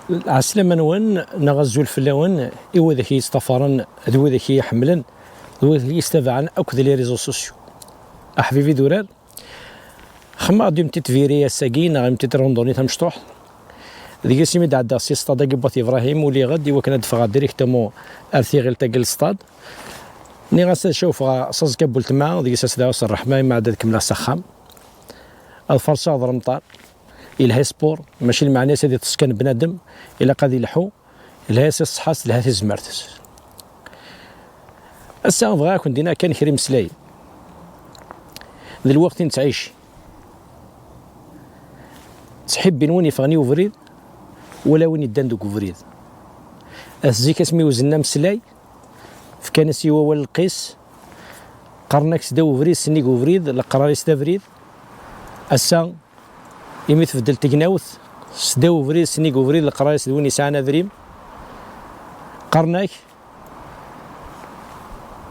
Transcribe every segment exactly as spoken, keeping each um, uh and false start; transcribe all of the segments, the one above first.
Ɛeslama-nwen neɣ azul fell-awen i widak i yi-ttṭafaren, d widak i yi-ḥemmlen, d widak i yi-ttabaɛen akked les réseaux sociaux. Aḥbib idurar, xemmeɣ-d une petite virée ass-agi neɣ une petite randonnée tamecṭuḥt. Deg-s imi d-ɛeddaɣ si stade-agi n Wat Ibrahim, uliɣ-d i wakken ad d-ffɣeɣ directement ar tiɣilt-agi n stade. Nniɣ-as ad cawfeɣ s aẓekka n weltma, deg-s ad s-dɛuɣ s ṛṛeḥma, imeɛd ad kemmleɣ s axxam. Ad ferṣeɣ d remṭan. Yelha sport, mačči lmeɛna-s ad iṭṭes kan bnadem, ilaq ad ilḥu, yelha-yas i ṣṣeḥḥa-s, telha tezmert-is. Ass-a bɣiɣ ad kent-d-iniɣ kan kra imeslayen. D lweqt i nettɛici. Ttḥibbin win yeffɣen i ubrid, wala win yeddan deg ubrid. At zik asmi weznen ameslay, fkan-as i wawal lqis, qqaren-ak sdaw ubrid, sennig ubrid, leqrar-is d abrid. Ass-a, imi tbeddel tegnawt, sdaw ubrid, sennig ubrid, leqrar-is d win yesɛan adrim. Qqaren-ak,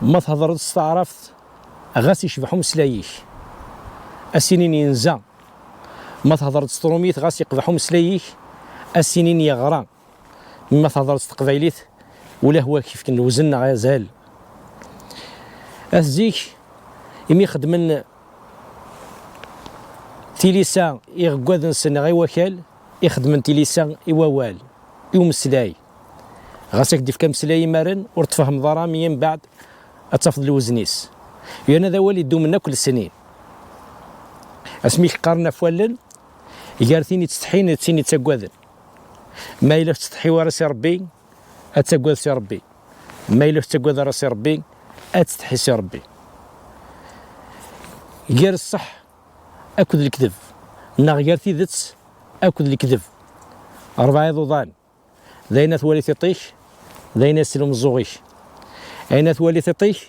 ma thedreḍ s taɛrabt, ɣas yecbeḥ umeslay-ik, ad s-inin yenza. Ma thedreḍ s trumit, ɣas yeqbeḥ umeslay-ik, ad s-inin yeɣra. Ma thedreḍ s teqbaylit, ula hwa k-yefken lewzen neɣ azal. At zik, imi xedmen tilisa i iɣeggaden-nsen neɣ i wakal, i xedmen tilisa i wawal, i umeslay. Ɣas ad k-d-ifk ameslay imaren, ur tfehmeḍ ara, mi mbeɛd ad tafeḍ lewzen-is. Yerna d awal idumen akk lesnin. Asmi k-qqaren ɣef wallen, gar tin ittsetḥin d tin ittaggaden. Ma yella ur tettsetḥiḍ ara si Ṛebbi, ad taggad si Ṛebbi. Ma yella ur tettaggadeḍ ara si Ṛebbi, ad tsetḥiḍ si Ṛebbi. Gar ṣṣeḥ akked lekdeb, neɣ gar tidet akked lekdeb. Ṛebɛa iḍudan. D ayen ad twali tiṭ-ik, d ayen ad isel umeẓẓuɣ-ik. Ayen ad twali tiṭ-ik,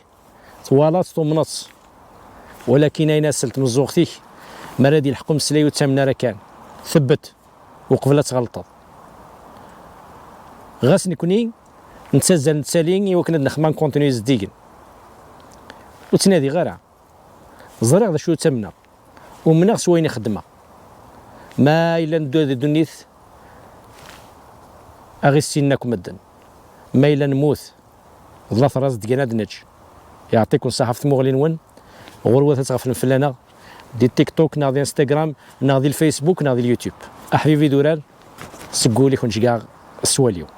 twalaḍ-tt, tumneḍ-tt. Walakin ayen ad tsel tmeẓẓuɣt-ik, mi ara d-yelḥeq umeslay ur ttamen ara kan. Tebbet, uqbel ad tɣelṭeḍ. Ɣas nekni, nettazzal nettali i wakken ad nexdem un contenu zeddigen. Ur ttnadiɣ ara. Ẓriɣ d acu ttamneɣ. Umneɣ s wayen i xeddmeɣ. Ma yella neddu di ddunit, ad ɣ-issinen akk medden. Ma yella nemmut, d later ad s-d-gan ad neǧǧ. Yeɛṭiken ṣṣeḥḥa ɣef tmuɣli-nwen. Ɣur-wat ad tɣeflem fell-aneɣ di TikTok neɣ di Instagram neɣ di Facebook neɣ di YouTube. Aḥbib idurar, seg wul i ken-ceggɛeɣ s wali-w.